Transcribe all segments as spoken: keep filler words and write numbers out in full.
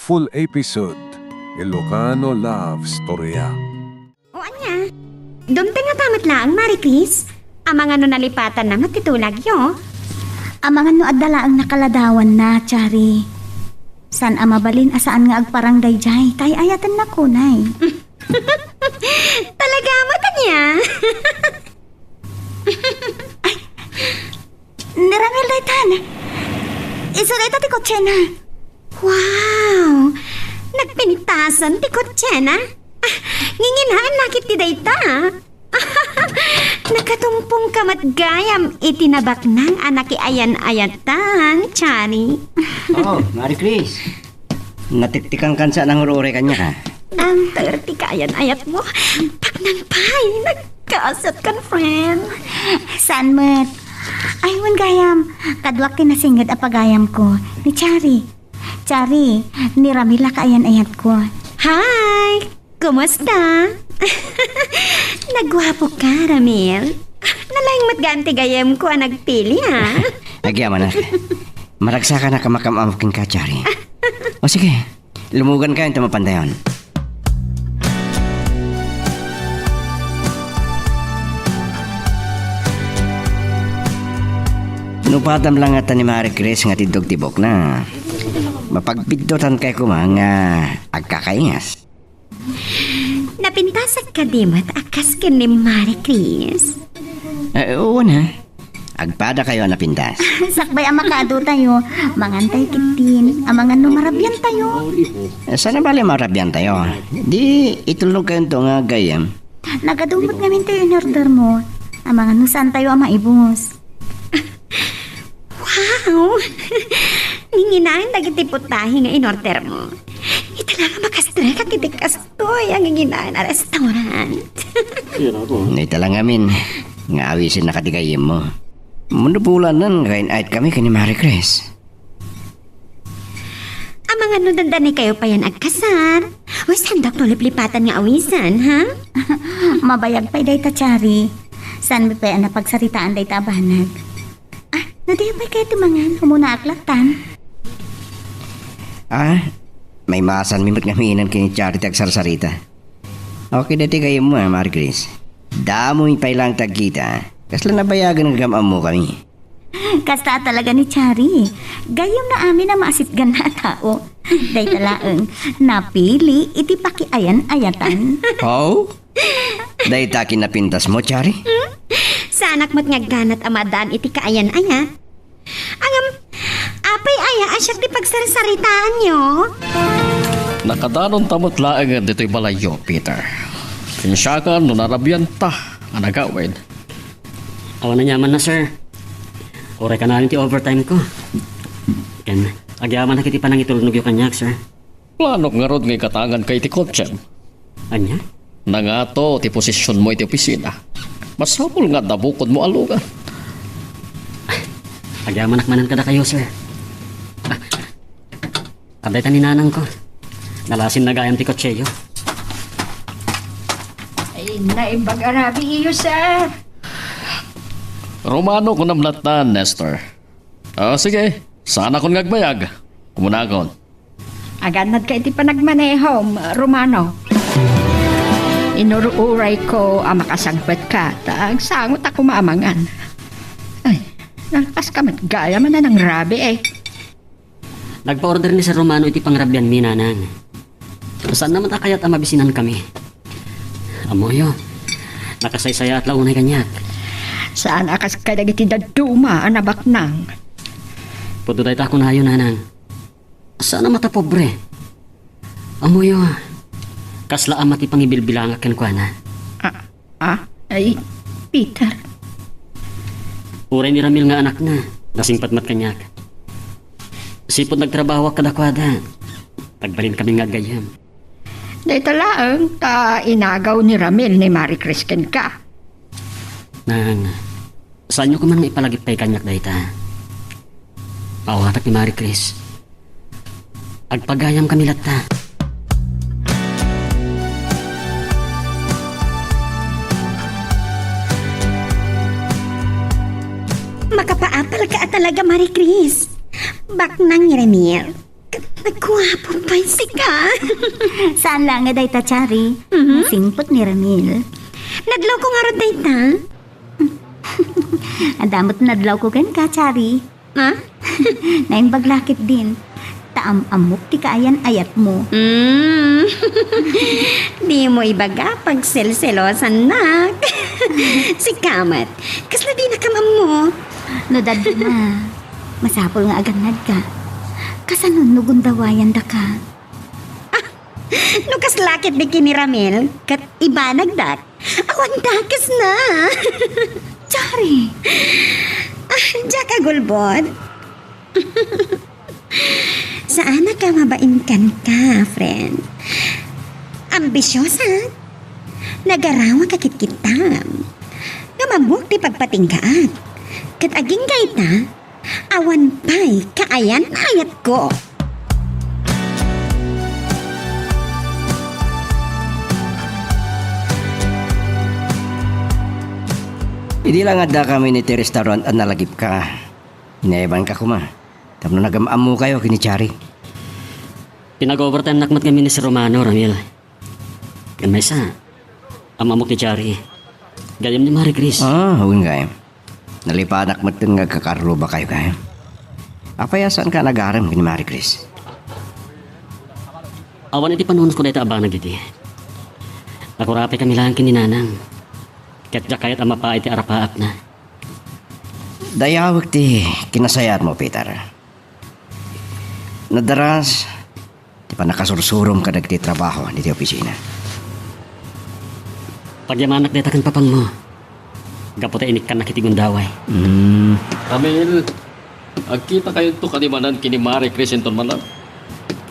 Full episode, Ilocano Love Storya. O ania? Dumteng nga ta met laeng, Mari Chris? Amangan no nalipatanna met ti tulagyo? Amangan no adda laeng nakaladawanna, Chari. Saan a mabalin a saan nga agparang daydiay, ta ay-ayatennak unay. Talaga met ania? Ay, ni Ramil daytan. Isu dayta ti kotsena. Wow! Nagpintasan ti kotsena? Ah, nginginaen na ket ti dayta. Nakatumpongka met gayam iti nabaknang a nakiayan-ayatan, Chari. Oh, Mari Chris. Natiktikankan sa nangur-uray kaniak, ha? Ang ti kaayan-ayatmo. Baknang pay, nagkasatkan, friend. Saan met? Ay, wen gayam. Kaduak ti nasinged a pagayamko. Ni Chari. Chari, ni Ramil a kaayan-ayatko. Hi! Kumusta? Naguapoka, Ramil. Nalaing met gayam ti gayyemko a nagpili, a. Agyamanak. Maragsakanak a makam-ammo kenka, Chari. O sige, lumugankayon ta mapantayon. Nupadam la ngata ni Mari Chris nga tiddog ti bukna. Mapagpiddotankay koma nga agkakaingas. Napintasak kadi met a kas ken ni Mari Chris? Eh, wen, ha? Agpadakayo a napintas. Sakbay a makaadu tayo, mangantay ketdin, amangan no marabian tayo. Eh, saan a bale marabian tayo? Di itulnog kayo to nga gayyem. Nagadu met ngamin tayo in order mo. Amangan no saan tayo a maibus. Wow! Nginginaen dagiti putahe nga in-order mo. Ita la nga makastrek iti kastoy a nginginaen a restaurant. Ita la ngamin nga awisen na kadi gayyem mo. Mano pulanan nga in-ayat kami ken ni Mari Chris. Amangan no dandanay kayo payan agkasar. Uy, saan dakto liplipatan nga awisen, ha? Mabayag pay dayta, Chari. Saan mi pay a napagsaritaan dayta a banag? Ah, no di pay kayo tumangan, umuna aklatan. Ah, maimasan mi met ngamin ken ni Chari ti agsarsarita. Okay, dati kayo mo, ah, Mari Chris. Damo mi pay lang tagkita. Kasla nabayagan nga gam-ammo kami. Kasta talaga ni Chari. Gayyem na amin a maasitgan a tao. Dayta laeng, napili iti pakiayan-ayatan. Aw? Dayta kinapintas mo, Chari? Hmm? Saanak met nga agganat a maadaan iti kaayan-ayat. Ngem, apay aya a siak ti pagsarsaritaanyo? Nakadanonta met laengen ditoy balayyo, Peter. Kinsiakan no narabianta a nagawid. Awan aniamanna, sir. Uray kanayon ti overtime ko. Ken, agyamanak iti panangitulnogyo kaniak, sir. Planok ngarud nga ikatanganka iti kotsem. Ania? Nangato ti posisionmo iti opisina. Masapul nga adda bukodmo a lugan. Agyamanak manen kadakayo, sir. Ah, adda ita ni nanangko. Nalasinna gayam ti kotseyo. Ay, naimbag a rabii, sir. Romano, kunam latta, Nestor. Ah, sige. Saanakon nga agbayag. Kumunakon. Agannadka iti panagmanehom, Romano. Inur-urayko a makasangpetka, ta agsangot a koma a mangan. Ay, nalpaska met gayam a nanangrabii, eh. Nagpa-order ni Sir Romano iti pangrabianmi, nanang. Saanna met a kayat a mabisinankami. Ammoyo, nakasaysayaat la unay kaniak. Saan a kas kadagiti dadduma a nabaknang. Pudno dayta a kunayo, nanang. Saan a matapobre. Ammoyo, kasla ama ti pangibilbilangak kenkuana. Ah, ah, ay, Peter. Uray ni Ramil nga anakna, nasingpet met kaniak. Sipud nagtrabahoak kadakuada, nagbalin kami nga agayyem. Dayta laeng ta inagaw ni Ramil ni Mari Chris kenka. Nang, saanyo koma nga ipalagipay kaniak dayta. Awatek ni Mari Chris. Agpagayam kami latta. Makapaapalka a talaga, Mari Chris. Baknang ni Ramil. Agguapo pay sika. Saan laeng a dayta, Chari. Mhm. Nasingpet ni Ramil. Nadlawko ngarud dayta. Adda met nadlawko kenka, Chari. Ha? Naimbag la ketdin. Ta am-ammok ti kaayan-ayatmo. Mm. Dimo ibaga pagselselosannak. Sika met, kasla dinakam ammo? No dadduma, masapul nga agannadka. Kasano no gundawayandaka? Ah, no kasla ketdi ken ni Ramil, ket ibanagdak. Awan dakesna. Chari. Ah, diak agulbod. Saanak a mabain kenka, friend. Ambisyosa. Nagarawa ka kitkittam. Nga mabuak ti pagpatinggaak. Ket agingga ita, awan pay kaayan-ayatko. Idi la nga addakami iti restaurant a nalagipka, inayabanka koma tapno nagam-ammokayo ken ni Chari. Pinag-overtimenak met ngamin ni Sir Romano, Ramil. Ken maysa, am-ammok ni Chari. Gayyem ni Marie Chris. Ah, wen gayyem. Nalipanak metten nga agkakarrubakayo, gayyem. Apay a saanka a nagarem ken ni Marie Chris? Awan iti panunosko dayta a banag idi. Nakurapay kami laeng ken ni Nanang. Ket diak kayat a mapaay ti arapaapna. Dayawek ti kinasayaatmo, Peter. Nadaras ti pannakasursurom kadagiti trabaho diti opisina. Pagyamanak dayta ken papangmo. Gapu ta inikkannak iti gundaway. Hmm. Ramil, agkitakayonto kadi manen ken ni Marie Chris inton manen.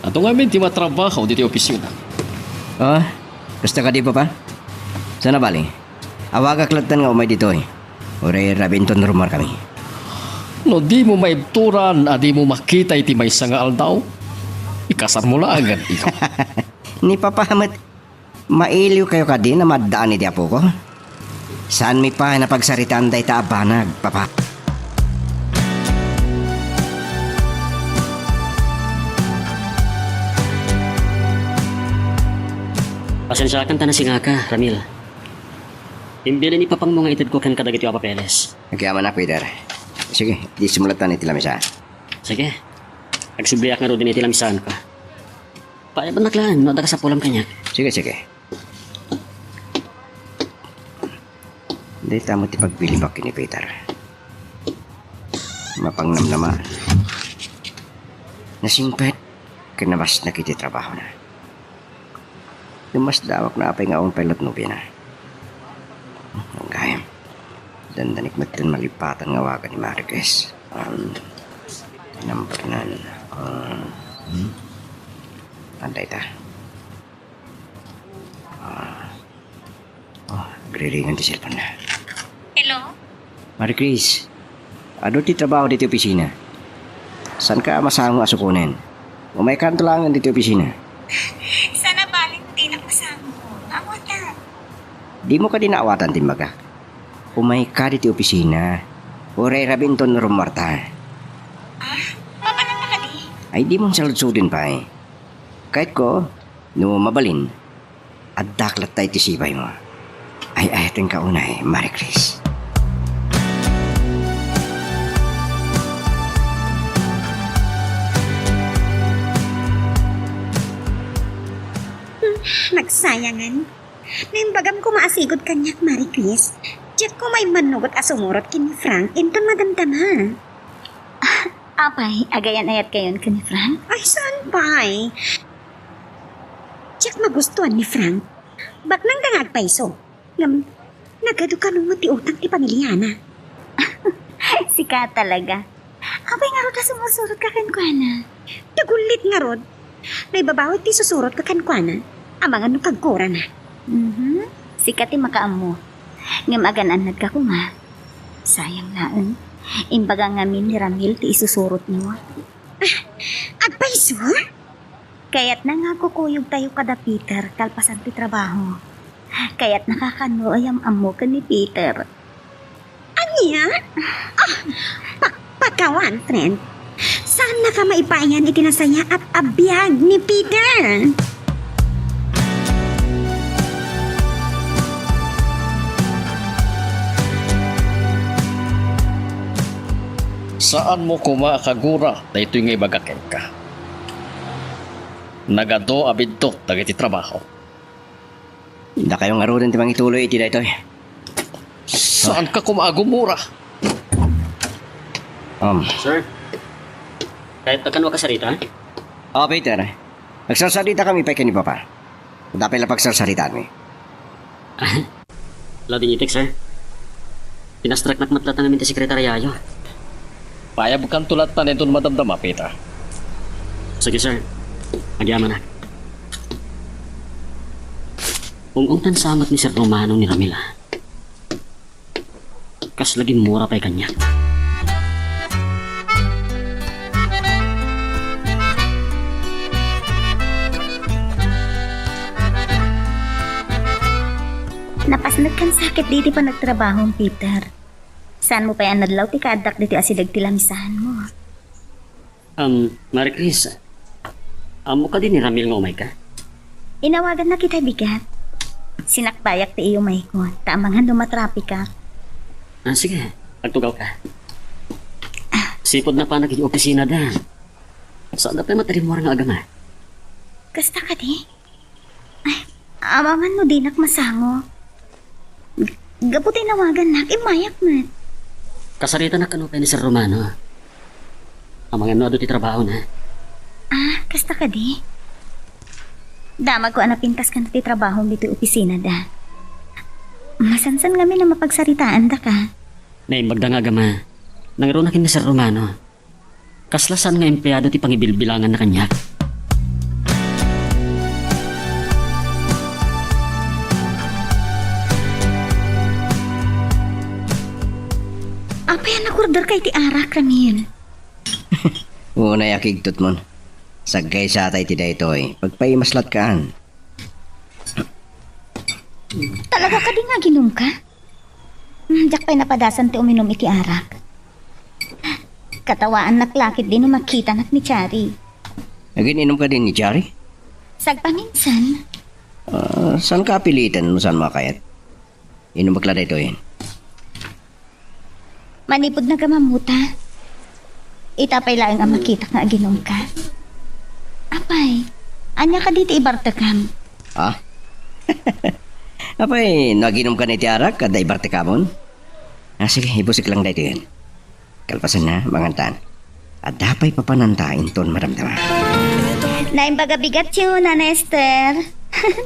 Adu ngamin ti matrabaho diti opisina. Ah, kasta kadi, Papa? Sana bali. Awagak latta nga umay ditoy. Uray rabii inton rummuarkami. No dimo maibturan a dimo makita iti maysa nga aldaw, ikasarmo laengen, ikaw. Ni Papa met, mailiwkayo kadi a maaddaan iti apoko? Saanmi pay a pagsaritaan dayta a banag, Papa. Pasensiakan ta nasingaka, Ramil. Imbilin ni papangmo nga itedko kenka dagitoy a papeles. Agyamanak, Peter. Sige, idi sumulatan iti lamisa. Sige. Agsubliak ngaruden iti lamisaanko. Paayabannak laeng no adda kasapulam kaniak. Sige, sige. Dayta met ti pagbilibak ken ni Peter. Mapangnamnama. Nasingpet ken nabasnag iti trabahona. Lummasdawak no apay nga awan pay latnobiana. Ang gayam. Dandanik met ken malipatan nga awagan ni Marie Chris. Um, number nine. Um, hmm? Antay ta. Ah. Oh, agriringan ti cellphone na. Hello? Marie Chris, adu ti trabaho diti opisina. Saanka a masango a sukonen? Umaykanto laengen diti opisina. Sana bali no dinak masango. Awatam. Dimo kadi naawatan ti imbagak? Umayka diti opisina. Uray rabii inton rummuarta. Ah, papananta kadi? Ay, dimo saludsodin pay. Kayatko, no mabalin, addak latta iti sibaymo. Ay-ayatenka unay, Marie Chris. Hmm, nagsayangan. Naimbagam koma a sigud kaniak, Marie Chris. Diak koma immanugot a sumurot ken ni Frank inton madamdama. Apay, agayan-ayatkayon ken ni Frank? Ay, saan pay? Diak magustuan ni Frank. Baknangka nga agpayso. Ngem, nagadu kano met ti utang ti pamiliana. Sika talaga. Apay ngarud a sumursurotka kenkuana? Tagullit ngarud. Naibabawi ti susurotko kenkuana. Amangan no kagkurana. Mhm. Sika ti makaammo. Ngem agan-annadka koma. Sayang laeng. Imbaga ngamin ni Ramil ti isusurotmo. Ah, agpayso? Kayatna nga agkukuyogtayo kada Peter kalpasan ti trabaho. Kayatna kano a yam-ammo ken ni Peter. Ania? Ah, pakpakawan, friend. Saan Daka maipayan iti nasayaat a biag ni Peter. Saanmo koma a kagura daytoy nga ibaga kenka. Nagadu a biddut dagiti trabaho. Dakayo ngaruden ti mangituloy iti daytoy. Saanka koma a gumura? Um, Sir, kayatna kano a kasarita? Oh, Peter. Nagsarsarita kami pay ken ni Papa. Dapay la pagsarsaritaanmi. Loading itik, sir. Pinastraknak met latta ngamin ti sekretaryayo. Payabkanto latta daytoy madamdama, Peter. Sige, sir. Agyamanak. Ung-ungtan sa met ni Sir Romano ni Ramil, a. Kasla gimmura pay kaniak. Napasnekkan sakit diti panagtrabahom, Peter. Saanmo pay a nadlaw ti kaaddak ditoy asideg ti lamisaanmo. Um, Marie Chris, ammo kadi ni Ramil nga umayka? Inawagannak ita bigat. Sinakbayak ti iyumayko, ta amangan no matrapikak. Ah, sige, agtugawka. Sipud napanak iti opisinada. Saanda pay met a rimmuar nga agama. Kasta kadi? Ay, amangan no dinak masango. Gapu ta inawagannak, immayak met. Kasaritanak kano pay ni Sir Romano. Amangan no adu ti trabahona. Ah, kasta kadi? Damagko a napintas kano ti trabahom ditoy opisinada. Masansan ngamin a mapagsaritaandaka. Naimbagda nga agama. Nangruna ken ni Sir Romano. Kasla saan nga empleado ti pangibilbilanganna kaniak. Apay a nakorderka iti arak, Ramil? Unay a kigtutmon. Saggaysata iti daytoy. Pagpaimas latkaan. Talaga kadi nga aginumka? Hmm, diak pay napadasan ti uminum iti arak. Katawaannak la ketdi no makitanak ni Chari. Agin-inum kadi ni Chari? Sagpaminsan. Ah, saanka a piliten no saanmo a kayat? Inumek la daytoyen. Manipud nagamamuta, ita pay laeng a makitak nga aginumka. Apay, ania kadi ti ibartekam? Ha? Apay, no aginumkan iti arak, adda ibartekamon? Ah, sige, ibusik lang daytoyen. Kalpasanna, mangantan. Adda pay papananta inton madamdama. Naimbag a bigatyo, Nana Esther.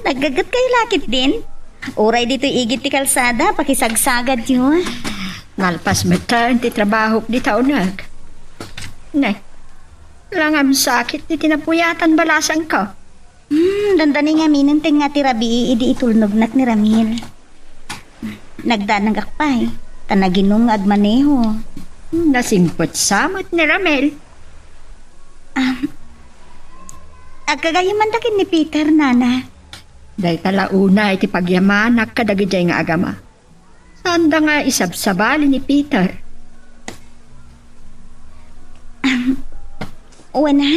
Naggaget kayo la ketdin? Uray ditoy igid ti kalsada, pakisagsagadyo. Nalpas metten ti trabahok dita uneg. Ne, langam sakit ti napuyatan balasangko. Hmm, dandani ngamin ti nga ti rabii idi itulnognak ni Ramil. Nagdanagak pay, ta naginum nga agmaneho. Hmm, nasimpet sa met ni Ramil. Ah, agkagayyem man da ken ni Peter, Nana. Dayta la unay ti pagyamanak kadagijay nga agama. Saanda nga isabsabali ni Peter. Wen a?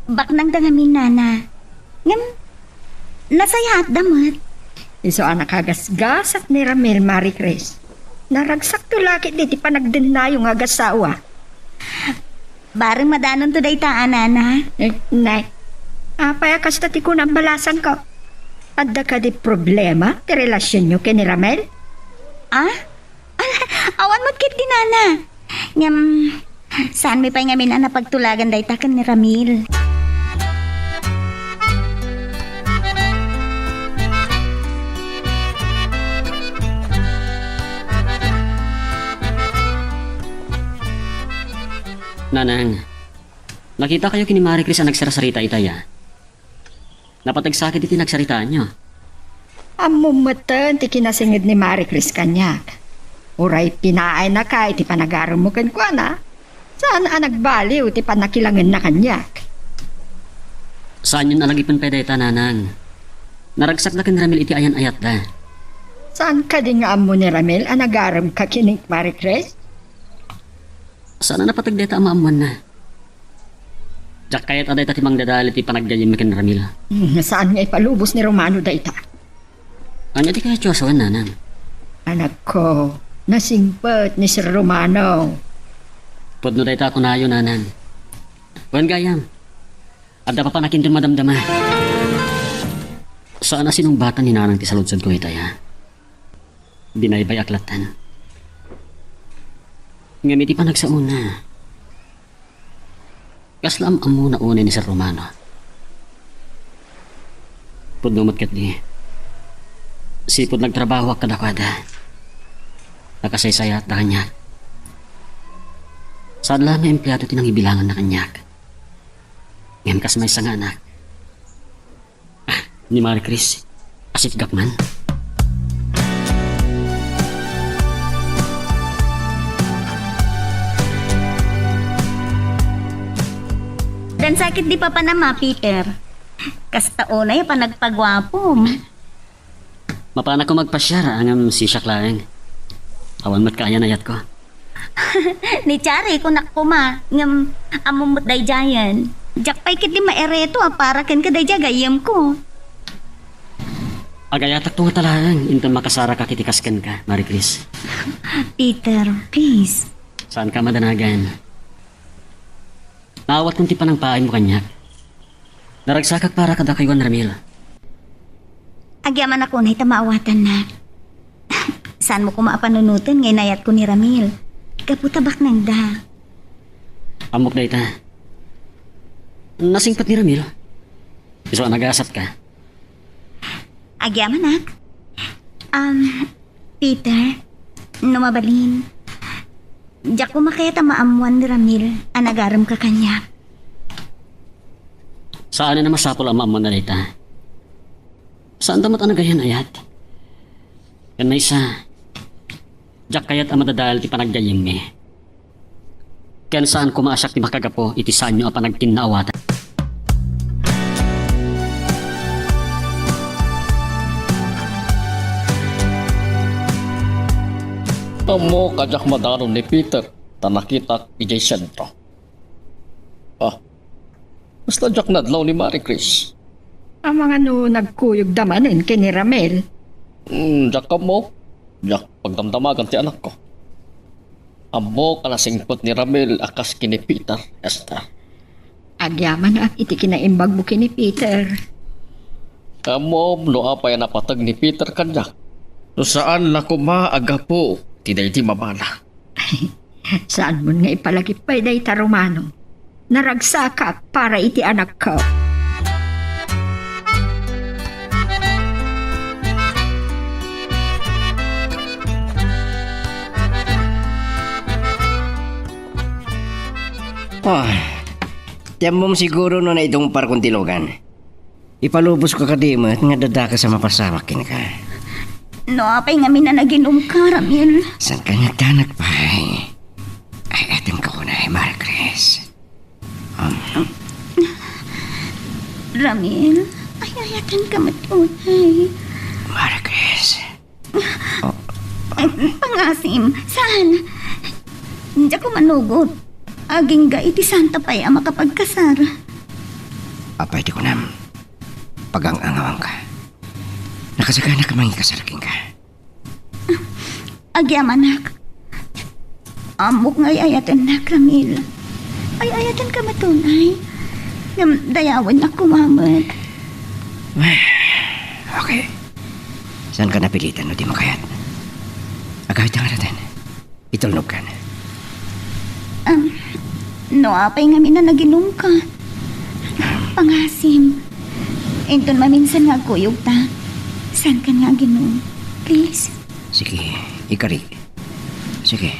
Baknangda ngamin, Nana. Ngem, nasayaatda met. Isu a nakagasgasak ni Ramil, Marie Chris. Naragsakto la ketdi ti panagdennayo nga agasawa. Bareng madanonto dayta a, Nana. Eh, nay. Apay a kasta ti kunam balasangko? Adda kadi problema ti relasionyo ken ni Ramil? Ah? Ala, awan met ketdi, Nana. Ngem, saanmi pay ngamin a napagtulagan dayta ken ni Ramil. Nanang, nakitakayo ken ni Marie Chris a nagsarsarita itay a. Napateg sakit iti nagsaritaanyo. Ammom metten ti kinasinged ni Marie Chris kaniak. Uray pinaayna ka iti panagaremmo kenkuana, saan a nagbaliw ti pannakilangenna kaniak. Saanyon a lagipen pay dayta, Nanang. Naragsakda ken ni Ramil iti ayan-ayatda. Saan kadi nga ammo ni Ramil a nagaremka ken ni Marie Chris? Saan a napateg dayta a maammoanna. Diak kayat a dayta ti mangdadael iti panaggayyemmi ken Ramil. Hmm, saan nga ipalubos ni Romano dayta? Ania ti kayatyo a sawen, nanang? Anakko, nasingpet ni Sir Romano. Pudno dayta a kunayo, nanang. Wen gayam, adda papanakinton madamdama. Saan a sinungbatan ni nanang ti saludsodko itay, a? Binaybay-ak latten. Ngem iti panagsaona, kasla am-ammona unay ni Sir Romano. Pudno met ketdi, sipud nagtrabahoak kadakuada, nakasaysayaatda kaniak. Saan la nga empleado ti nangibilanganna kaniak. Ngem kas maysa nga anak, ah, ni Marie Chris, asipgak man. Dansa ketdi papanam, Peter. Kasta unay a panagpaguapom. Mapanakon magpasiar, ngem sisiak laeng. Awan met kaayan-ayatko. Ni Chari, kunak koma, ngem ammom met daydiayen. Diak pay ketdi maireto a para kenka daydiay a gayyemko. Agayatakto ngata laeng, inton makasarakak iti kas kenka, Marie Chris. Peter, please. Saanka madanagan. Naawatkon ti panangpaaymo kaniak. Naragsakak para kadakayo ni Ramil. Agyamanak unay ta maawatannak. Saanmo koma a panunoten nga inayatko ni Ramil. Gapu ta baknangda. Ammok dayta. Nasingpet ni Ramil. Isu a nagasatka. Agyamanak. Um, Peter, no mabalin, diak koma kayat a maammoan ni Ramil a nagaremka kaniak. Saanen a masapul a maammoanna dayta. Saanda met a nagayan-ayat. Ken maysa, diak kayat a madadael ti panaggayyemmi. Ken saan koma a siak ti makagapu iti saanyo a panagkinnaawatan. Ammok a diak madanon ni Peter ta nakitak idiay sentro. Ah, basta diak nadlaw ni Marie Chris. Amangan no nagkuyogda manen ken ni Ramil? Hmm, diak ammo. Diak pagdamdamagan ti anakko. Ammok a nasingpet ni Ramil a kas ken ni Peter, Esther. Agyamanak iti kinaimbagmo ken ni Peter. Ammom no apay a napateg ni Peter kaniak. No saan la koma a gapu ti daydi mabala. Saanmon nga ipalagip pay dayta, Romano. Naragsakak para iti anakko. Ah, ti ammom siguro no naidungparkon ti lugan. Ipaluboska kadi met nga adda dakes a mapasamak kenka. No apay ngamin a naginumka, Ramil? Saanka nga agdanag pay? Ay-ayatenka unay, Marie Chris. Um. Ramil, ay-ayatenka met unay. Marie Chris. Ay, pangasim, saan? Diak manugot. Agingga iti saanta pay a makapagkasar. Apay ti kunam, pagang-angawangka. Nakasaganak a mangikasar kenka. Agyamanak. Ammok nga ay-ayatennak, Ramil. Ay-ayatenka met unay. Ngem dayawennak koma met. Okay. Saanka napilitan no dimo kayat. Agawidta ngaruden. Itulnogkan. Um, no apay ngamin a naginumka? Pangasim. Inton maminsan nga agkuyogta, saankan nga aginum. Please. Sige, ikari. Sige.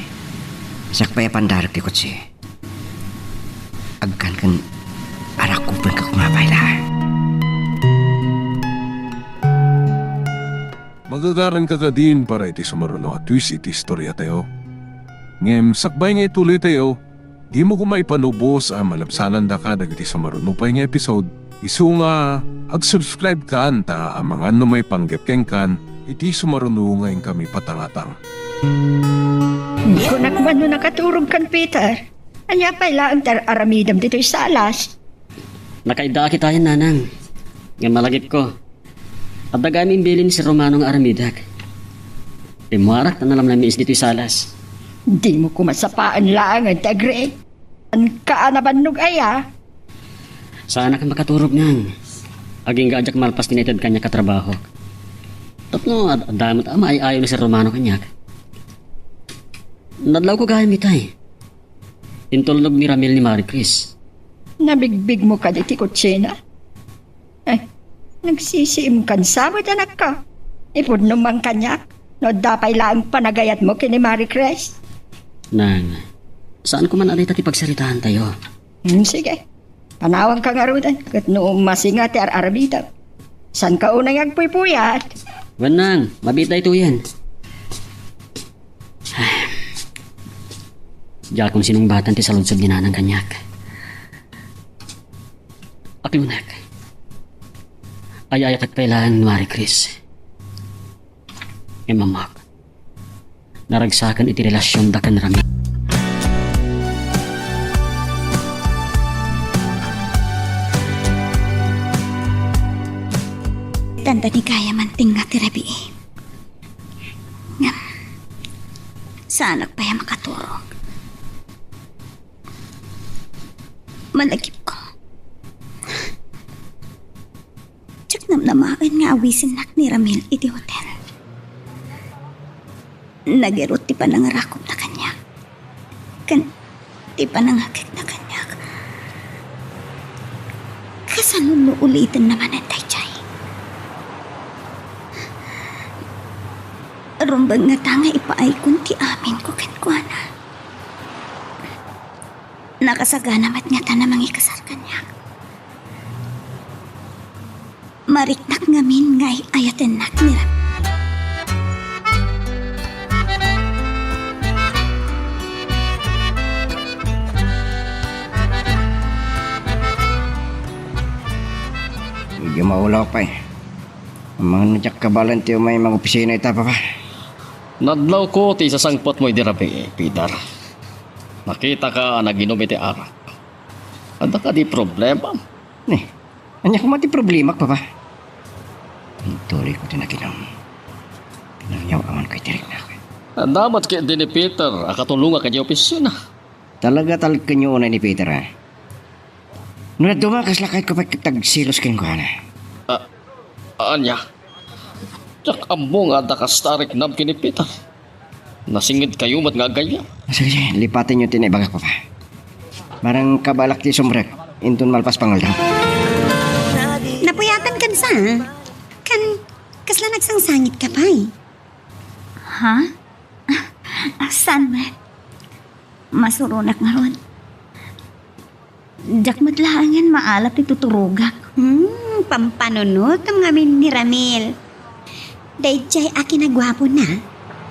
Sakbay a pandarek ti kotse. Agkan ken arakupenka koma pay la. Magagaranka kadin para iti sumaruno a twist iti istoriatayo. Ngem sakbay nga ituloytayo, dimo koma ipalubos a malabsanandaka dagiti sumaruno pay nga episode, isu nga ag-subscribe kan ta amangan no maipanggep kenkan iti sumaruno nga inkami patangatang. Kunak man no nakaturogkan, Peter. Ania pay laeng ti ar-aramidem ditoy salas? Nakaiddaak itayen, nanang. Ngem malagipko, adda gayam imbilin ni Sir Romano nga aramidek. Rimmuarak ta nalamlamiis ditoy salas. Dimo koma sapaen laengen ti agriing. Saan ka a nabannog aya? Saanak a makaturog ngarud. Agingga a diak malpas ti naited kaniak a trabahok. Tapno ad-, adda met a maay-ayo ni Sir Romano kaniak. Nadlawko gayam itay. Intulnog ni Ramil ni Marie Chris. Nabigbigmo kadi ti kutsina? Eh, nagsisiimkan sa met, anakko. Ipudnom man kaniak no adda pay laeng panagayatmo ken ni Marie Chris. Nang, saanko man a dayta ti pagsaritaantayo. Hmm, sige. Panawanka ngaruden, ket no masinga ti ar-aramidem, saanka unay nga agpuypuyat. Wen, nang, mabiit daytoyen. Diakon sinungbatan ti saludsod ni nanang kaniak. Aklunek. Ay-ayatek pay laeng ni Marie Chris. Ngem ammak, naragsaken iti relasionda ken Ramil. Dandani gayam a tinga ti rabii. Ngem, saanak pay a makaturog. Malagipko. Diak namnamaen nga awisennak ni Ramil iti hotel. Nagerut ti panangarakupna kaniak. Ken ti panangakekna kaniak. Kasano no ulitenna manen daydiay? Rumbeng ngata nga ipaaykon ti aminko kenkuana. Nakasagana met ngata a mangikasar kaniak. Mariknak ngamin nga ay-ayatennak ni Ram. Medyo maulawak pay. Amangan no diak kabaelan ti umay mangopisina ita, Papa. Nadlawko ti isasangpetmo idi rabii, Peter. Nakitaka a naginum iti arak. Adda kadi problema? Ni, ania koma ti problemak, Papa? Intuloyko ti naginum. Nangyaw-anganko iti riknak. Adda met ketdi ni Peter a katulongak idiay opisina. Talaga, talekkenyo unay ni Peter, a? No dadduma, kasla kayatko pay ti agselos kenkuana. Ah, ania? Diak ammo nga adda kasta a riknam ken ni Peter. Nasingedkayo met nga aggayam. Ah, sige, sige. Lipatenyo ti naibagak, Papa. Marang kabaelak ti isumrek inton malpas panguldam. Napuyatankan sa, a? Kan, kasla nagsangsangitka pay? Ha? Ah, saan met? Masuronak ngarud. Diak met laengen maala ti tuturogak. Hmm, pampanunotem ngamin ni Ramil. Daydiay a kinaguapona.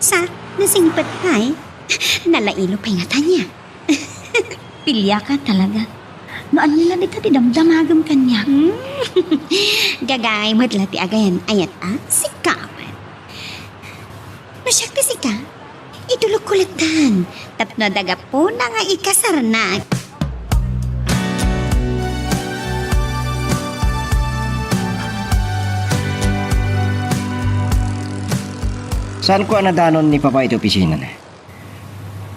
Sa, nasingpet pay. Nalailo pay ngata nia. Piliaka talaga. No ania la dita ti damdamagem kaniak? Hmm. Gagayem met la ti agayan-ayat a sikawan. No siak ti sika, itulokko latta, tapno adda gapuna nga ikasarnak. Saanko a nadanon ni Papa iti opisinana.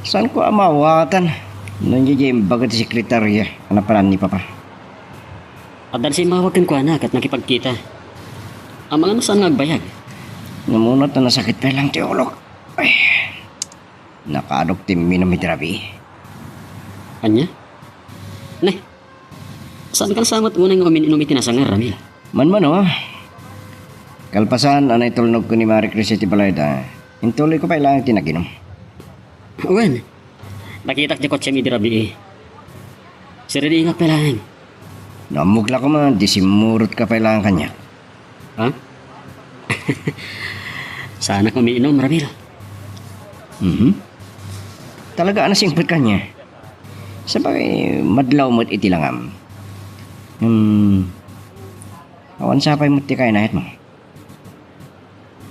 Saanko a maawatan no diay imbaga ti sekretaria a napanan ni Papa. Adda simmawag kenkuana ket nakipagkita. Amangan no saan nga agbayag. Namuna ta nasakit pay laeng ti ulok. Ay, nakaadok ti imminum idi rabii. Ania? Ne, saanka sa met unay nga umin-inum iti nasangar, Ramil? Manmano, kalpasan a naitulnogko ni Marie Chris iti balayda, intuloyko pay laeng ti naginum. Wen, nakitak ti kotsem idi rabii. Siririingak pay laeng. No ammok la koma, di simmurotka pay laeng kaniak. Ha? Saanak umiinum, Ramil. Mhm. Talaga a nasingpet kaniak. Sabagay, madlaw met iti langam. Hmm. Awan sapay met ti kainayatmo.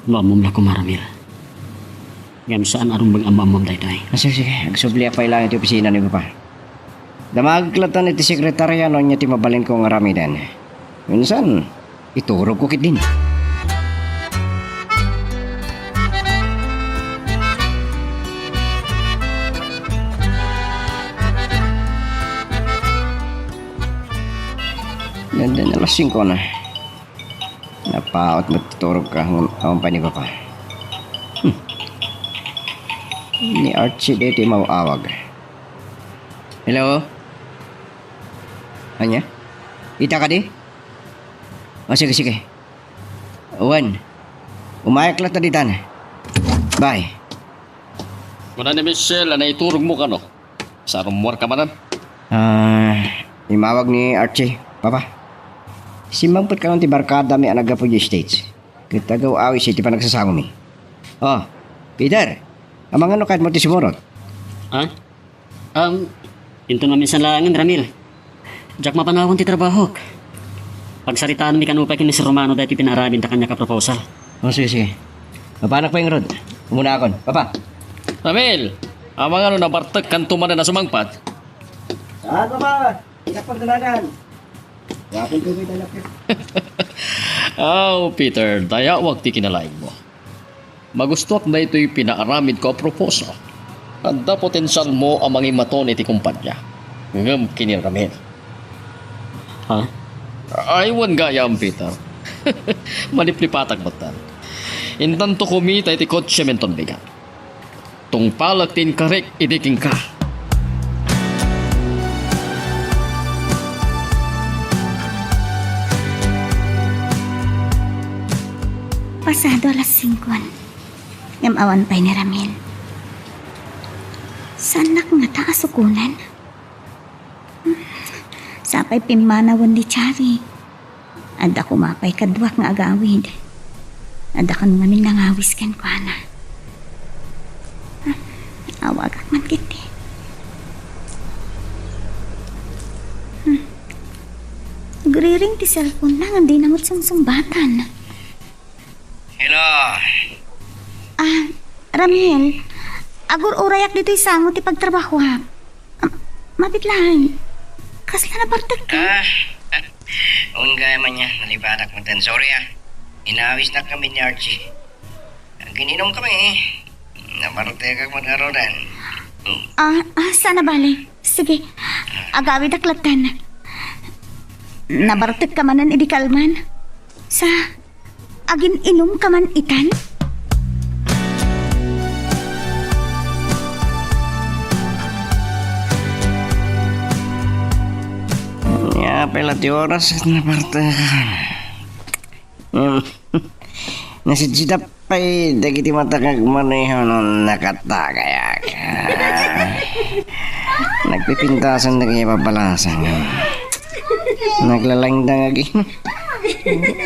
No ammom la koma, Ramil. Ngem saan a rumbeng am-ammom daytoy. Ah, sige, sige. Agsubliak pay laeng iti opisina ni Papa. Damagek lattan iti sekretaria no ania ti mabalinko nga aramiden. Minsan, iturogko ketdin. Dandan alas singko na. Napaut met ti turogko, ngem awan pay ni Papa. Hmm. Ni Archie daytoy maawag. Hello? Ania? Ita kadi? O, sige, sige. Wen, umayak latta ditan. Bye. Kuna ni Michelle a naiturogmo kano. Sarummuarka manen? Ah, immawag ni Archie, Papa. Simmangpet kano ti barkadami a naggapu idiay States. Ket agaw-awis iti panagsasangomi. O, Peter, amangan no kayatmo ti sumurot? Ha? Um, inton maminsan laengen, Ramil. Diak mapanawan ti trabahok. Pagsaritaanmi kano pay ken ni Sir Romano daytoy pinaaramidda kaniak a proposal. O, sige, sige. Mapanak pay ngarud. Umunaakon. Papa. Ramil, amangan no nabartekkanto manen a sumangpet? Saan, Papa? Diak pagdanagan. Gapon ko may talak. Aw, Peter, dayawak ti kinalaingmo. Magustuak daytoy pinaaramidko a proposal. Adda potensialmo a mangimaton iti kumpania. Ngem ken ni Ramil. Ha? Ay, wen gayam, Peter. Maliplipatak metten. Intanto kumita iti kotse inton bigat. Tungpalek ti inkarik idi kenka. Pasado alas singko. Ngem awan pay ni Ramil. Saannak ngata a sukonen? Sapay pimmanawen ni Chari. Adda koma pay kaduak nga agawid. Adda kano ngamin nangawis kenkuana. Ah, awagak man ketdi. Hmm. Agriring ti cellphone-na ngem dina met sungsungbatan. Hello. Ah, Ramil, agur-urayak ditoy sango ti pagtrabahoak. Ah, mabit laeng. Kasla nabartekka? Ah, wen gayam ania, nalipatak metten. Sorry, ah. Inawisnak ngamin ni Archie. Agin-inomkami. Nabartekak met ngaruden. Hmm. Ah, ah, saan a bale. Sige. Agawidak lattan. Nabartekka manen idi kalman. Sa, agin-inomka man itan? Ania pay la ti oras ket nabartekak. Hmm. Nasidsidap pay dagiti mata nga agmaneho no nakatagayak. Nagpipintasan dagiti papalasang. Naglalangdang agi.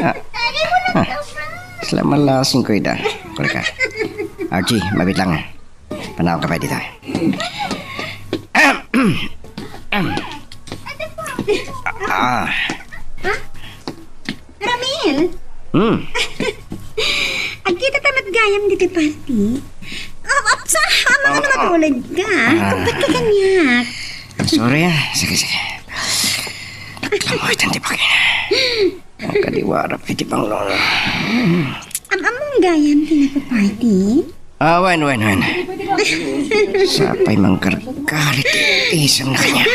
Ah. Ah. Sala malasing ko ida. Kureka. Archie, mabit lang. Panaw ka pa dito. Ah. Ramil? Hmm. Agkita ta met gayam ditoy party. Ah, ah, sa, amang ano matulad ka? Ah. Kumpat ka kaniak. Sorry, ah. Sige, sige. Kamuy, tanti pa kayo. Ang kaliwarap, iti pang lolo. Am-, among gayam ti nagpa-party? Ah, wen, wen, wen. Sapay mangkarkar iti isem na kanya.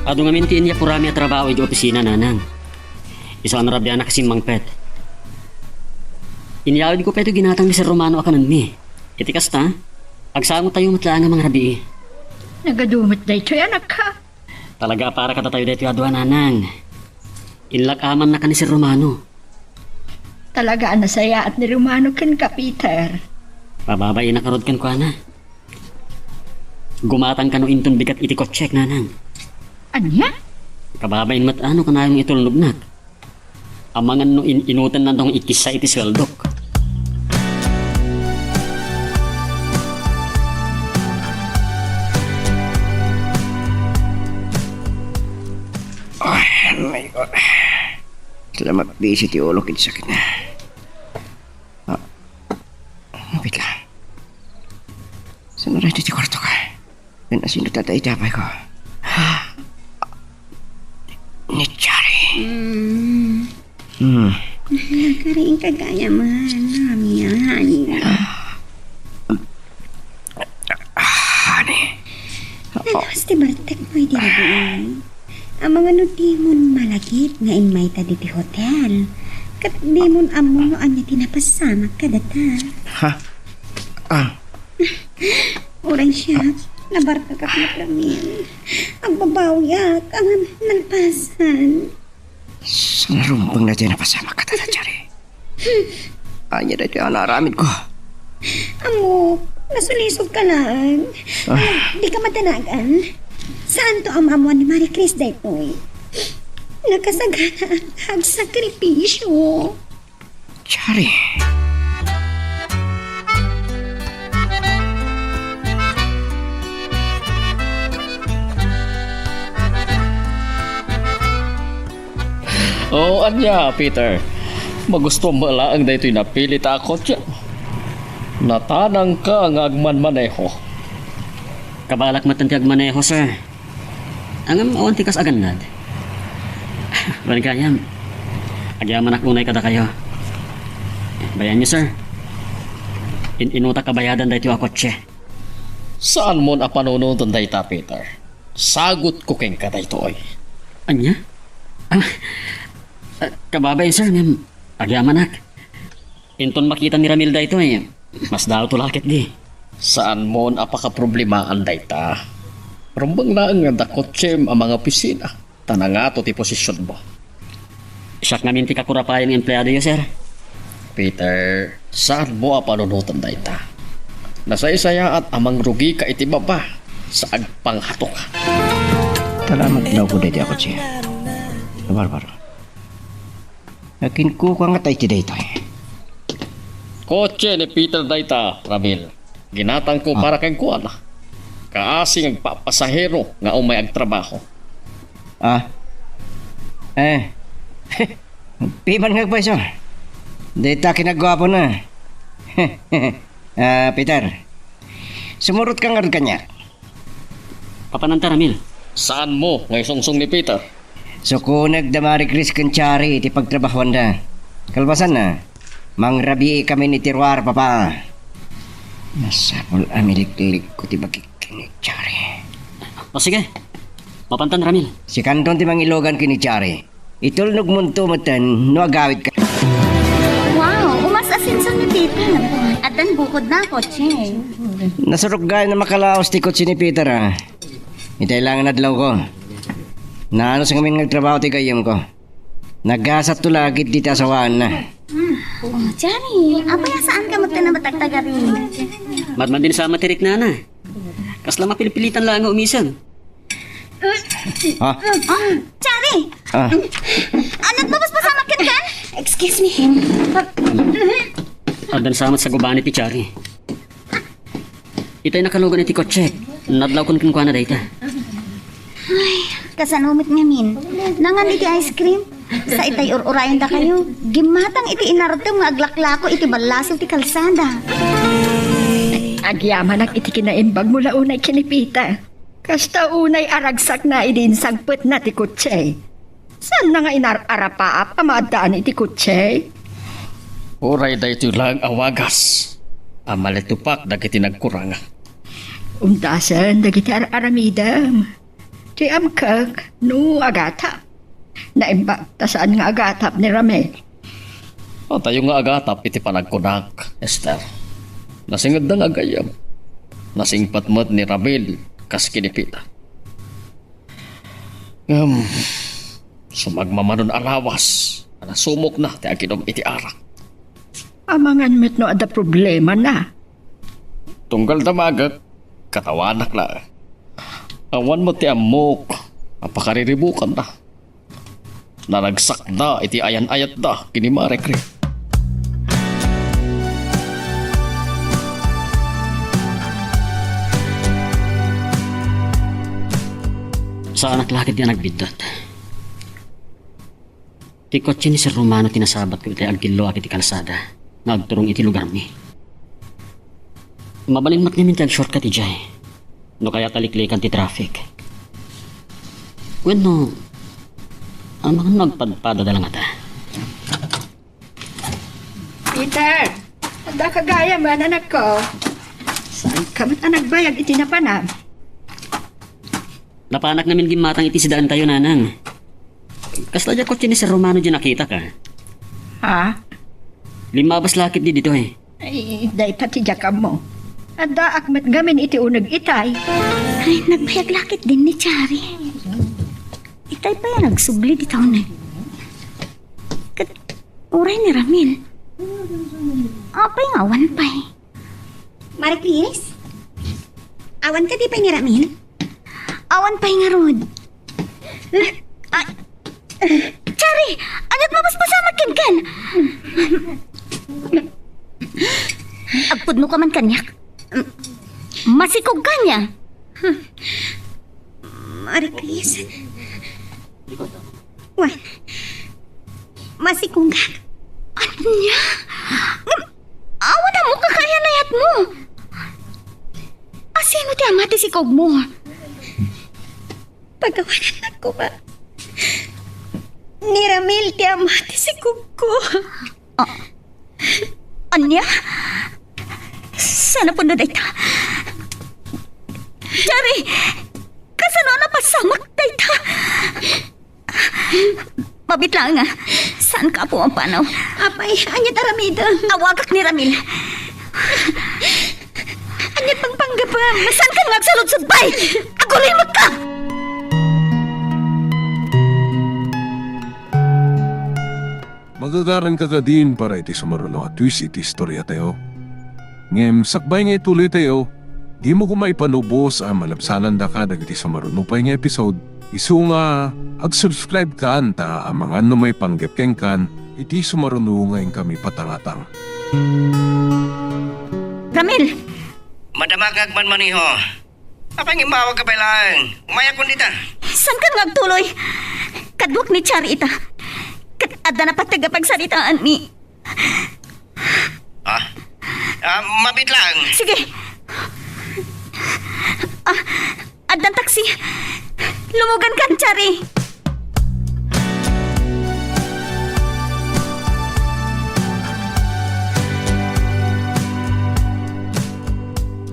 Adu ngamin ti inyapurami a trabaho iti opisina, nanang. Isu a narabianak a simmangpet. Inyawidko pay toy ginatang ni Sir Romano a kanenmi. Iti kasta, agsangotayo met laeng a mangrabii. Nagadu met daytoy, anak, ha? Talaga a para kadatayo daytoy a dua, nanang. Inlak-amannak a ni Sir Romano. Talaga a nasayaat ni Romano kenka, Peter. Pababainak ngarud kenkuana. Gumatang kano inton bigat iti kotsek, nanang. Ania? Kababain met a no kanayon nga itulnognak. Amangan no in-inutenna dong ikissa iti sueldok. Salamat, bisi ti ulo ken sakit na. Ah, wait lang. Saan na rin ti kwarto ka? Ken asino ta itapay ko? Ni Chari. Mm. Hmm. Nagkariing ka gayam, Ramian. Ah, honey. Nalawas ti bartek mo iti rabii. Amangan no dimon malagip nga immayta diti hotel. Ket dimon ammo no ania ti napasamak kadata. Ha? Ah. Uray siak, nabartekak met, Ramian. Agbabawiak, ngem nalpasan. Saan a rumbeng daytoy napasamak kadata, Chari? Ania daytoy a naaramidko? Ammok, nasulisog ka laeng. Ah. Di ka madanagan. Saanto a maammuan ni Marie Chris daytoy. Nakasaganaak nga agsakripisyo. Chari. O, ania, Peter? Magustuam met laeng daytoy napilit a kotse. Natanangka nga agmanmaneho. Kabalak met ti agmaneho, sir. Ngem awan ti kas agannad. Wen gayam, agyamanak unay kadakayo. Bayaenyo, sir. In-inutak a bayadan daytoy a kotse. Saanmon a panunoten dayta, Peter. Sagutko kenka daytoy. Ania? Ah, ah, kababain, sir, ngem agyamanak. Inton makita ni Ramil daytoy, masdaawto la ketdi. Saanmon a pakaproblemaan dayta. Rumbeng laeng nga adda kotsem a mangaopisina, ta nangato ti posisionmo. Siak ngamin ti kakurapayan nga empleadoyo, sir. Peter, saanmo a panunoten dayta. Nasaysayaat a mangrugika iti baba sa agpanghatoka. Salamat daw ko daytoy a kotse. Barbaro. Nakinkuka ngata iti daytoy. Kotse ni Peter dayta, Ramil. Ginatangko Ah. para kenkuana. Kaasi nga agpapasahero nga umay agtrabaho. Ah. Eh. Piman nga agpayso. Dayta kinaguapo na. Ah, Peter. Sumurot ka ngarud kaniak. Papananta, Ramil. Saanmo nga isungsong ni Peter? Sukonek da Marie Chris ken Chari iti pagtrabahoanda. Kalpasanna, mangrabiikamin iti ruar, Papa. Masapul a miliklikko ti bagik ken ni Chari. O, sige. Mapantan, Ramil. Sikanton ti mangilugan ken ni Chari. Itulnogmonto metten no agawidka. Wow, umas-asenso ni Peter. Addan bukodna a kotse. Nasurok gayon a makalaos ti kotse ni Peter, a. Itay laeng nga adlawko. Naanus ngamin nga agtrabaho ti gayyemko. Nagasatto la ketdi ti asawaanna. Hmm. Oh, Johnny, apay a saanka metten a matagtagari? Madmadin sa a matiriknana. Kasla mapilpilitan laeng nga umisan. Ha? Ah, Chari! Ah. Anat mo, mas masamak ken kan? Excuse me. Addan sa met sa gubani ti Chari. Itay nakalugan iti kotse. Nadlawkon kenkuana dayta. Ay, kasano met ngamin? Nangan iti ice cream? Sa itay ur-urayen dakayo. Gimmatang iti inartem nga aglaklako iti ballasil ti kalsada. Agyamanak iti kinaimbag mo la unay ken ni Peter. Kasta unay a ragsakna idi insangpetna ti kotse. Saanna nga inar-arapaap a maaddaan iti kotse? Uray daytoy laeng a wagas a malitupak dagiti nagkuranga. Umdasen dagiti ar-aramidem. Ti amkek no agatap. Naimbag ta saan nga agatap ni Ramil. Atayo nga agatap iti panagkunak, Esther. Nasingedda nga agayyem. Nasingpet met ni Ramil kas kinipita. Ngem, sumagmamanon a lawas a nasumokna ti aginom iti arak. Amangan met no adda problemana. Tunggal damagek, katawanak laeng. Awan met ti ammok a pakariribukanna. Naragsakda iti ayan-ayatda ken ni Marie Chris. Saanak la ketdi a nagbiddut. Ti kotse ni Sir Romano ti nasabatko iti agkilluak iti kalsada nga agturong iti lugarmi. Mabalin met ngamin ti ag-shortcut idiay, no kayat a liklikan ti traffic. Wenno, amangan no agpadpadada la ngata. Peter, adda ka gayam, anakko. Saan ka met a nagbayag iti napanam? Napanak ngamin gimmatang iti sidaentayo, nanang. Kasla diay kotse ni Sir Romano diay nakitak, a. Ha? Limmabas la ketdi ditoy. Ay, dayta ti diak ammo. Addaak met ngamin iti uneg itay. Ay, nagbayag la ketdin ni Chari. Itay pay a nagsubli dita uneg. Ket uray ni Ramil. Apay nga awan pay? Marie Chris? Awan kadi pay ni Ramil? Awan pay ngarud. Ay, Chari, ania't mapaspasamak kenkan? Agpudno ka man kaniak. Masikog ka ania? Marie Chris. Wen, masikogak. Ania? Ngem, awan ammo kakayan-ayatmo. A, sino ti ama ti sikogmo? Pagawanan koma. Ni Ramil ti ama ti sikogko. Ah, ania? Saan a pudno dayta? Chari, kasano a napasamak dayta? Mabit laeng, a. Saanka a pumampanaw? Apay, ania't aramidem? Awagak ni Ramil. Ania't pangpanggepem? Saankan nga agsaludsod pay? Agurimekka! Magagaranka kadin para iti sumaruno a twist iti istoriatayo. Ngem sakbay nga ituloytayo, dimo koma ipanubos a malabsanandaka dagiti sumaruno pay nga episode, isu nga ag-subscribe kan ta amangan no maipanggep kenkan iti sumaruno nga inkami patangatang. Ramil! Madama nga agmanmaneho. Apay nga immawagka pay laeng? Umayakon dita. Saankan nga agtuloy? Kaduak ni Chari ita. Ket adda napateg a pagsaritaanmi. Ah? Ah, mabit laeng. Sige. Ah, addan taksi. Lumugankan, Chari.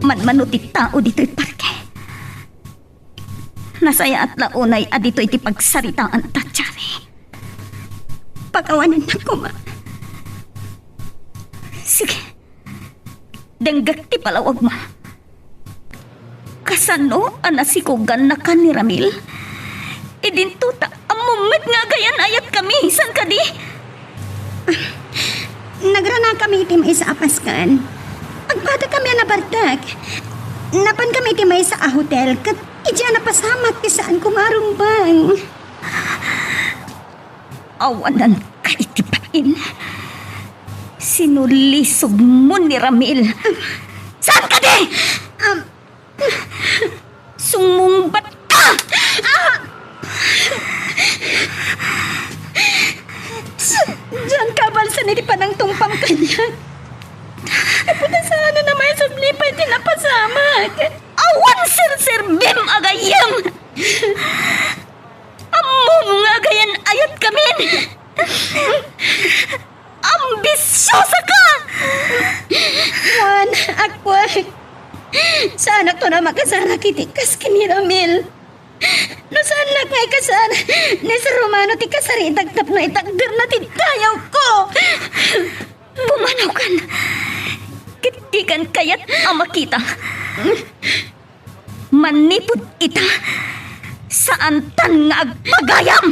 Manmano ti tao ditoy parke. Nasayaat la unay a ditoy ti pagsaritaanta, Chari. Pakawanennak koma. Sige. Denggek ti palawagmo. Kasano a nasikogannaka ni Ramil? Idinto ta ammom met nga agayan-ayatkami, saan kadi? Nagranakami iti maysa a pasken. Agpadakami a nabartek. Napankami iti maysa a hotel ket idiay a napasamak ti saanko nga arumbeng. Awananka iti bain. Sinulisogmo ni Ramil. Saan kadi? Um, Sumungbat ka! Ah! Sa-, dian kabalsan iti panangtungpam kaniak. Apo ta saan a namaysa a sabli pay ti napasamak. Awan serserbim a gayyem! Ammom nga agayan-ayatkamin! Ambisiosaka! Wen, agkuak, saanakton a makasarak iti kas ken ni Ramil. No saannak nga ikasar, ni Sir Romano ti kasaritak tapno itakderna ti dayawko. Pumanawkan! Ket dikan kayat a makita. Manipud ita, saantan nga agpagayam!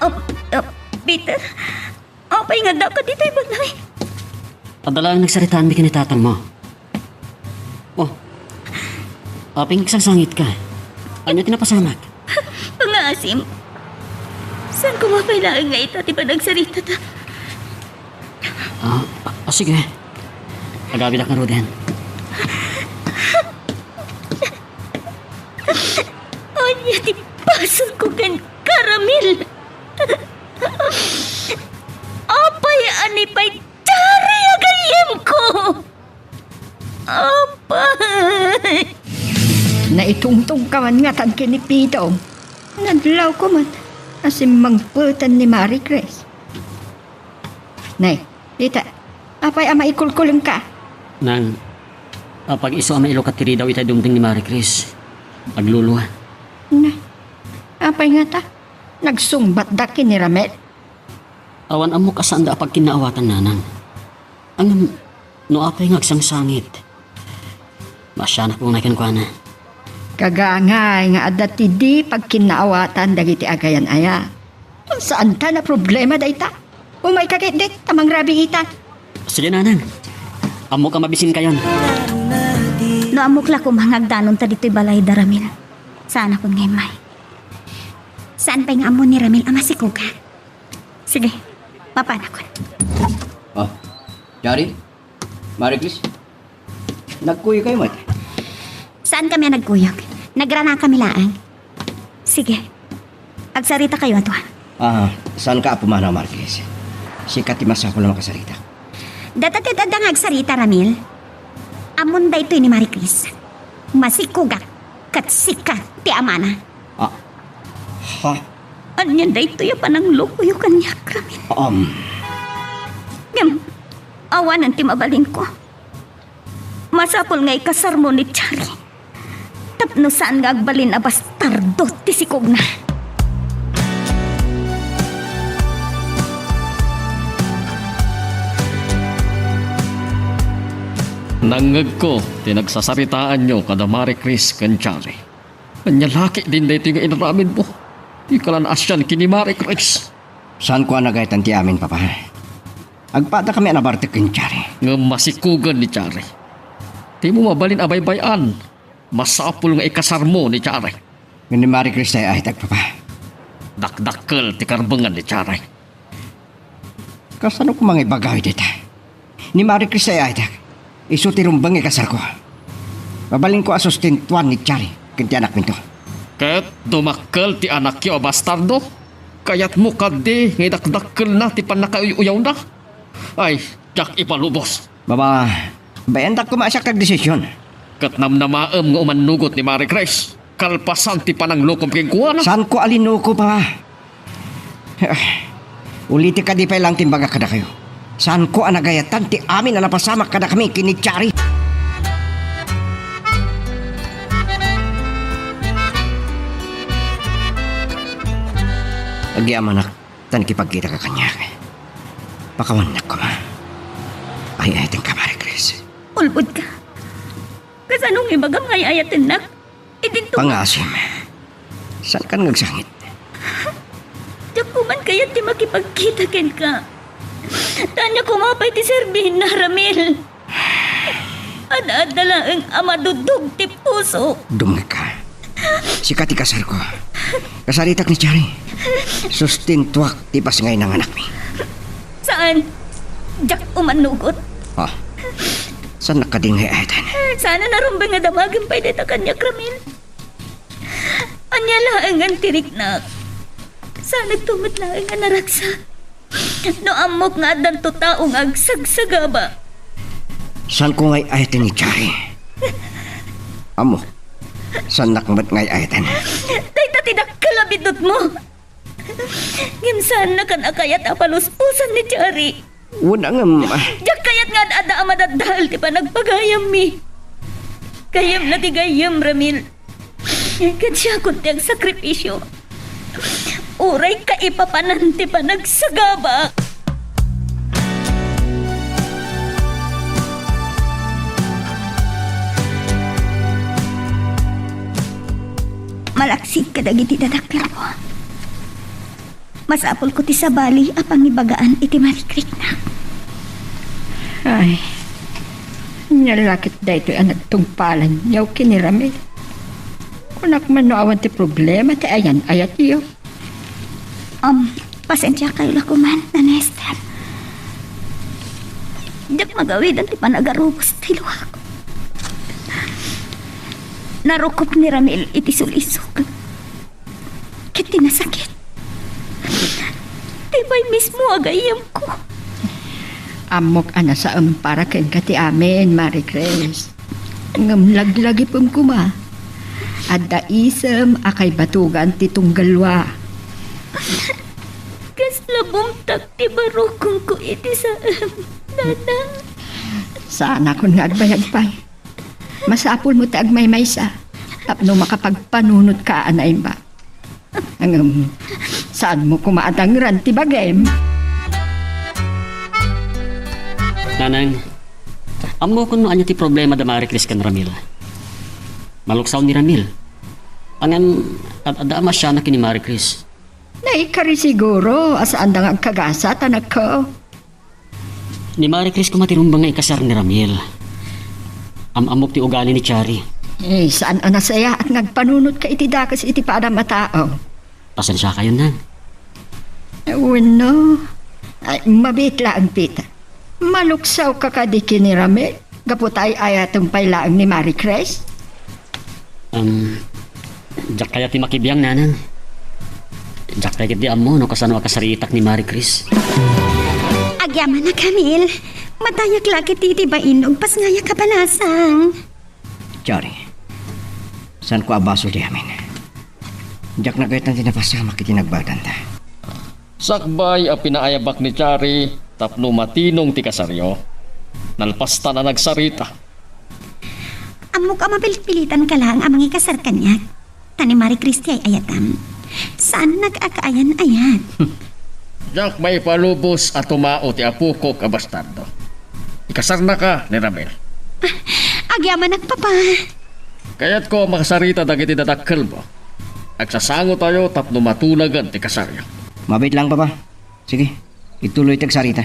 Oh, oh, Peter, apay nga addaka ditoy balay? Adda laeng nagsaritaanmi ken ni tatangmo. Oh, apay nga agsangsangitka? Ania ti napasamak? Pangngaasim. Saan koma pay laeng nga ita ti panagsaritata? Ah, ah, sige. Agabidak ngaruden. Ania ti basolko kenka, Ramil? Apay a ni pay Chari a gayyemko? Apay! Naitungtongka man ngatan ken ni Pidong. Nadlawko met a simmangpeten ni Marie Chris. Nay, dita, apay a maikulkulengka? Nang, apag-isu a mailukat ti ridaw itay dumteng ni Marie Chris. Aglulua. Na, apay ngata? Nagsungbatda ken ni Ramil? Awan ammok a saanda a pagkinnaawatan, nanang. Ngem no apay nga agsangsangit, maasianakon ngay kenkuana. Kagangay nga adda ti di pagkinnaawatan dagiti agayan-ayat. Saanta a problema dayta. Umayka ketdi ta mangrabiitan. Sige, nanang. Ammok a mabisinkayon. No ammok la koma nga agdanonta ditoy balayda, Ramil, saanakon nga immay. Saan pay nga ammo ni Ramil a masikogak? Sige, mapanakon. Oh, Chari? Marie Chris? Nagkuyogkayo met? Saankami a nagkuyog. Nagranakami laeng. Sige. Agsarita kayo, atua. Ah, saanka a pumanaw, Marie Chris? Sika ti masapul a makasarita. Data ti adda nga agsarita, Ramil. Ammon daytoy ni Marie Chris. Masikogak ket sika ti amana. Ah, ha? Ania daytoy a pananglokoyo kaniak, Ramil? Um. Ngem, awanen ti mabalinko. Masapul nga ikasarmo ni Chari tapno saan nga agbalin a bastardo ti sikogna. Nangngegko ti nagsasaritaanyo kada Marie Chris ken Chari. Ania la ketdin daytoy nga inaramidmo? Dika la naasian ken ni Marie Chris. Saanko a nagayatan ti amin, Papa. Agpadakami a nabartek ken Chari. Ngem masikogen ni Chari. Dimo mabalin a baybay-an. Masapul nga ikasarmo ni Chari. Ngem ni Marie Chris ti ay-ayatek, Papa. Dakdakkel ti karbengan ni Chari. Kasano koma nga ibagayo dayta? Ni Marie Chris ti ay-ayatek. Isu ti rumbeng nga ikasarko. Mabalinko a sustentuan ni Chari ken ti anakminto. Ket dumakkel ti anakyo a bastardo? Kayatmo kadi nga idakdakkelna ti pannakauy-uyawna? Ay, diak ipalubos. Baba, bayandak koma a siak ti agdesision. Ket namnamaem nga umannugot ni Marie Chris kalpasan ti pananglokom kenkuana. Saanko a linuko, Papa. Ulitek kadi pay laeng ti imbagak kadakayo. Saanko a nagayatan ti amin a napasamak kadakami ken ni Chari. Agyamanak ta nakipagkitaka kaniak. Pakawannak koma. Ay-ayatenka, Marie Chris. Ulbodka. Kasano nga ibagam nga ay-ayatennak? Idinto. Pangasim. Saankan nga agsangit? Diak koma kayat ti makipagkita kenka. Ta ania koma pay ti serbina, Ramil? Adda-adda laeng a madudog ti puso. Dumngegka. Sika ti kasarko. Kasaritak ni Chari. Sustentuak ti pasngayna nga anakmi. Saan? Diak umannugot. Oh. Saannak kadi nga ay-ayaten? Saan a narumbeng nga damagem pay dayta kaniak, Ramil? Ania laengen ti riknak? Saanekto met laeng a naragsak no ammok nga addanto tao nga agsagsagaba. Saanko nga ay-ayaten ni Chari. Ammok, saannak met nga ay-ayaten. Dayta ti dakkel a biddutmo. Ngem saannakan a kayat a paluspusan ni Chari. Wen, ngem. Diak kayat nga ad-adda a madaddael ti panagpagayammi. Gayyemna ti gayyem, Ramil. Ket siakon ti agsakripisio. Uray kaipapanan ti panagsagabak. Malaksid kadagiti dadakkelko. Masapulko ti sabali a pangibagaan iti marikriknak. Ay, ania la ket daytoy a nagtungpalanyo ken ni Ramil? Kunak man no awan ti problema ti ayan-ayatyo. Um, pasensiakayo la koma, Nana Esther. Diak magawidan ti panagarubos ti luak. Narukop ni Ramil iti sulisog ket ti nasakit. Ti pay mismo a gayyemko. Ammok a nasaem para kenka ti amin, Marie Grace. Ngem laglagipem koma. Adda isem a kaibatugan ti tunggalwa. Kasla bumtak ti barukonko iti saem, Nana. Saanakon nga agbayag pay. Masapulmo ti agmaymaysa tapno makapagpanunotka a naimbag. Ngem, saanmo koma a dangran ti bagim. Nanang, ammokon no ania ti problema da Marie Grace ken Ramil. Maluksaw ni Ramil. Ngem, ad-, adda a masianak ken ni Marie Grace. Naikari siguro a saanda nga agkagasat, anakko. Ni Marie Grace koma ti rumbeng nga ikasar ni Ramil. Am-ammok ti ugali ni Chari. Eh, saan a nasayaat nga agpanunotka iti dakes iti padam a tao? Pasensiakayon, Nang. Eh, wenno. Ay, mabiit laeng, Peter. Maluksawka kadi ken ni Ramil? Gapu ta ay-ayatem pay laeng ni Marie Grace? Um, diak kayat ti makibiang, Nanang. Diak pay ketdi ammo no kasano a kasaritak ni Marie Grace. Agyamanak, Ramil. Matayak la ketdi iti bain no agpasngayak a balasang. Chari, saanko a basol ti amin. Diak nagayatan ti napasamak iti nagbaganda. Sakbay a pinaayabak ni Chari tapno matinong ti kasaryo, nalpastan a nagsarita. Ammok a mapilpilitanka laeng a mangikasar kaniak. Ta ni Marie Grace ti ay-ayatam. Saan nagakaayan-ayat. Diak maipalubos a tumao ti apokok a bastardo. Ikasarnaka ni Ramil. Ah, agyamanak, Papa. Kayatko a makasarita dagiti dadakkelmo. Agsasangotayo tapno matunagen ti kasaryo. Mabiit lang, Papa. Sige, ituloy ti agsarita.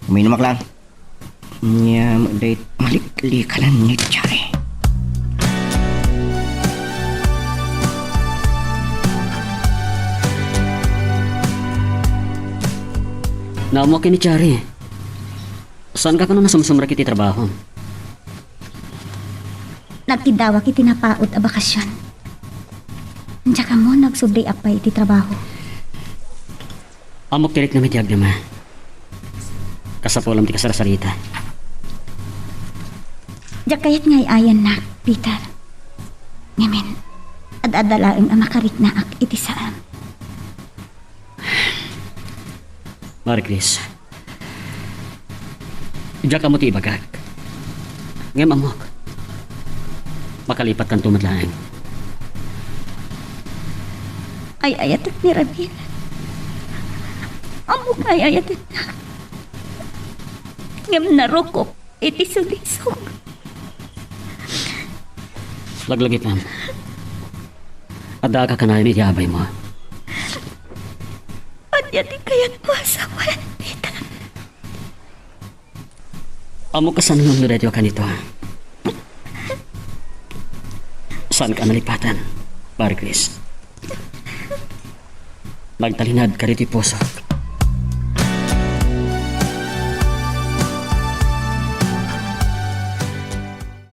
Uminumak lang. Nia, dayta maliklikanan ni Chari. Naammoak ni Chari. Saanka kano nasumsumrek iti trabaho? Nagkiddawak iti napaut a bakasion. Diak ammo no agsubli apay iti trabaho. Ammok ti riknam iti agdama. Kasapulam ti kasarsarita. Diak kayat nga ay-ayannak, Peter. Ngamin, ad-adda laeng a makariknaak iti saem. Marie Grace, diak ammo ti ibagak. Ngem ammok, makalipatkanto met laeng. Ay-ayatek ni Ramil. Ammok nga ay-ayateknak. Ngem narukop iti sulisog. Laglagipem. Adda a kakanayon iti abaymo. Ania ti kayatmo a sawen, Peter? Ammok kasano nga agnu daytoy a kanito. Saanka a nalipatan, Marie Grace. Nagtalinaedka ditoy pusok.